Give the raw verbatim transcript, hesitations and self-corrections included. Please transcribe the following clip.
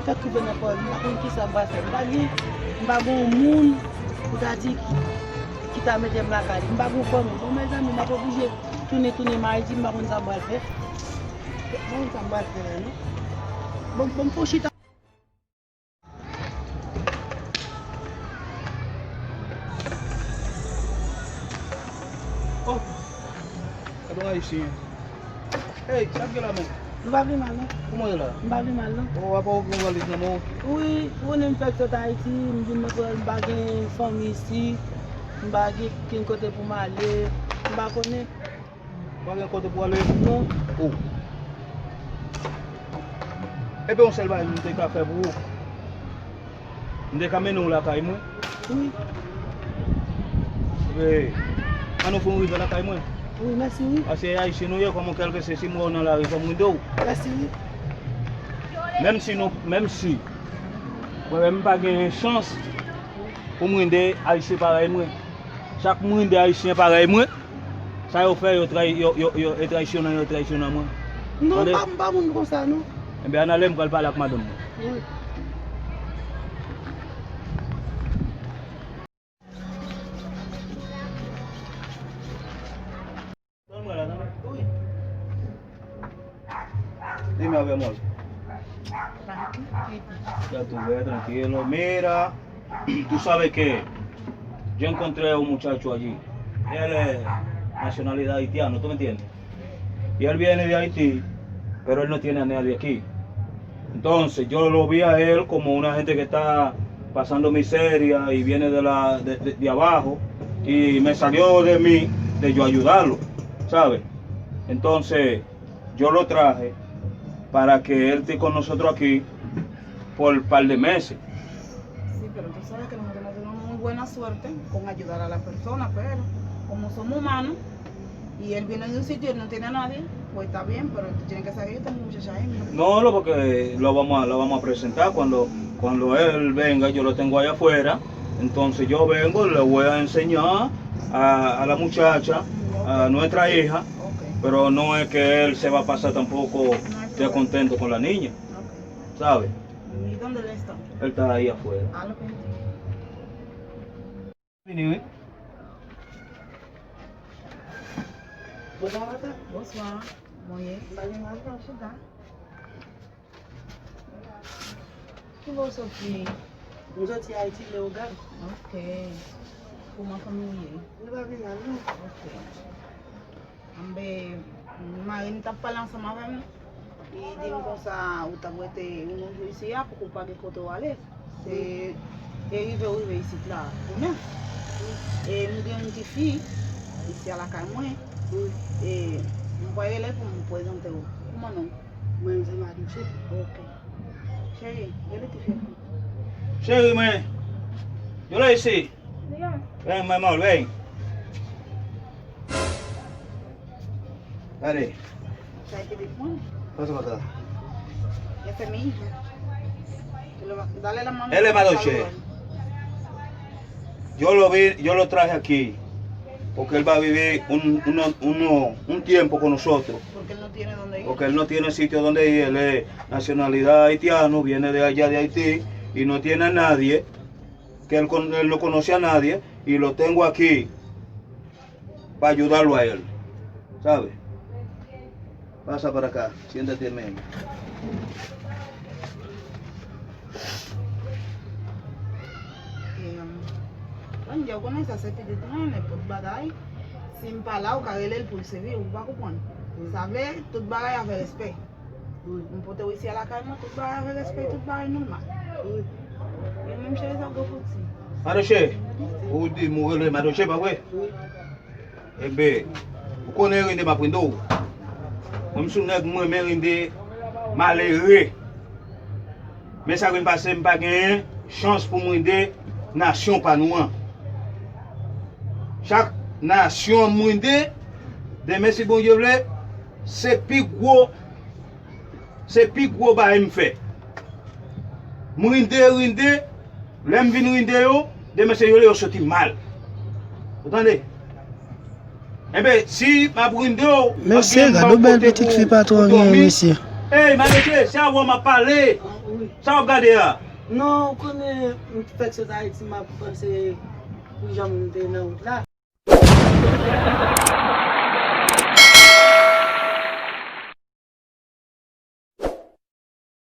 Lè k rive nan kò m, m pa konn kisa m pral fè. M pa gen, m pa gen yon moun pou ta di ki ta mete m lakay li. M pa gen yon fanmi. Bon, mezanmi, m ap oblije tounen, tounen Ayiti, m pa konn sa m pral fè. M pa konn sa m pral fè la, non. Bon, bon, m fè yon chita. Oh, gade yon ayisyen. Hey, sa k gen la menm? M pa pi mal, non. Kòman w ye la? M pa pi mal, non. Oh, apa w gen valiz nan men w? Wi, ou konnen m fèk sot Ayiti, m vin nan frè, m pa gen fanmi isit, m pa gen kenn kote pou m ale, m pa konnen. Ou pa gen kote pou ale? Non. Oh. Ebyen, yon sèl bagay m te ka fè pou ou. M te ka mennen w lakay mwen. Wi. Wi. Ann nou fè yon rive lakay mwen. Wi, mèsi, wi. Paske ayisyen nou ye, kòman kèlkeswa si m wè w nan lari, fò m rende w. Mèsi, wi. Menm si nou, menm si, mwen menm m pa gen chans pou m rende ayisyen parèy mwen. Chak m rende ayisyen parèy mwen, sa yo fè, yo trayi, yo, yo, yo, yo trayisyonan, yo trayisyonan mwen. Non, m pa, m pa moun konsa, non. Enben, ann ale, m pral pale ak madanm mwen. Wi. Dime a ver, amor. Ya tú ves, tranquilo. Mira, tú sabes que yo encontré un muchacho allí. Él es nacionalidad haitiano, ¿tú me entiendes? Y él viene de Haití, pero él no tiene a nadie aquí. Entonces, yo lo vi a él como una gente que está pasando miseria y viene de la, de, de, de abajo, y me salió de mí, de yo ayudarlo, ¿sabe? Entonces, yo lo traje para que él esté con nosotros aquí por un par de meses. Sí, pero tú sabes que nosotros no tenemos muy buena suerte con ayudar a la persona, pero como somos humanos, y él viene de un sitio y no tiene a nadie, pues está bien, pero tú tienes que saber que yo tengo muchacha ahí, mira. No, lo, porque lo vamos a, lo vamos a presentar cuando, cuando él venga, yo lo tengo allá afuera. Entonces yo vengo, le voy a enseñar a, a la muchacha, a nuestra hija, pero no es que él se va a pasar tampoco descontento con la niña, ¿sabe? ¿Y dónde él está? Él está ahí afuera. Ah, lo que Vini, wi. Bonswa, madanm. Bonswa. Mwen ye. M pa gen mal, non, chita. Ki bò w soti? M soti Ayiti, Leyogàn. Ok. Kòman fanmi w ye? Nou pa pi mal, non. Ok. Anben, mari m t ap pale ansanm avè m. Li di m konsa, ou t ap rete yon jou isi a, poko pa gen kote w ale. Se, e rive w rive isit la, ou menm. E m gen yon ti fi isi a lakay mwen. E m pral rele pou m prezante w. Kòman non w? Mwen, se Madoche. Ok. Cheri, rele ti fi a. Cheri mwen, yo la isi. Ven, manman, ven. Gade. Sa e pitit mwen. Pase pa ta. Ese es mi hija. Dale la mano. Él es Madoche. Yo lo vi, yo lo traje aquí, porque él va a vivir un, un, un, un tiempo con nosotros. Porque él no tiene dónde ir. Porque él no tiene sitio donde ir, él es nacionalidad haitiano, viene de allá de Haití y no tiene a nadie, que él, con- él no conoce a nadie y lo tengo aquí para ayudarlo a él, ¿sabe? Pasa para acá, siéntate, men. Bon, yo konnen sa se pitit mwen, nenpòt bagay. Si m pa la, ou ka rele l pou l sèvi w, ou pa konprann? Sa vle, tout bagay avè respè. M pote w isi a lakay mwen, tout bagay avè respè, tout bagay nòmal. E menm cheri sa w gen fouti. Madoche, ou di m ou rele Madoche, pa vre? Enben, ou konnen rende m ap rende w. Mwen m sou nèg mwen, men rende malere. Men sa k vin pase, m pa genyen chans pou m rende nasyon pa nou an. Chak nasyon m rende, demen si Bondye vle, se pi gwo, se pi gwo bagay m fè. M rende, rende, lè m vin rende yo, demen se yo lè yo soti mal. Ou tande? Enben, si m ap rende yo, Mesye, gade yon bèl pitit fi patwon genyen, mesye. Ey, malfektè, se avè w m ap pale. Wi. Sa w ap gade a? Non, ou konnen, m fèk sot Ayiti, m ap panse pou jan m te nan wout la.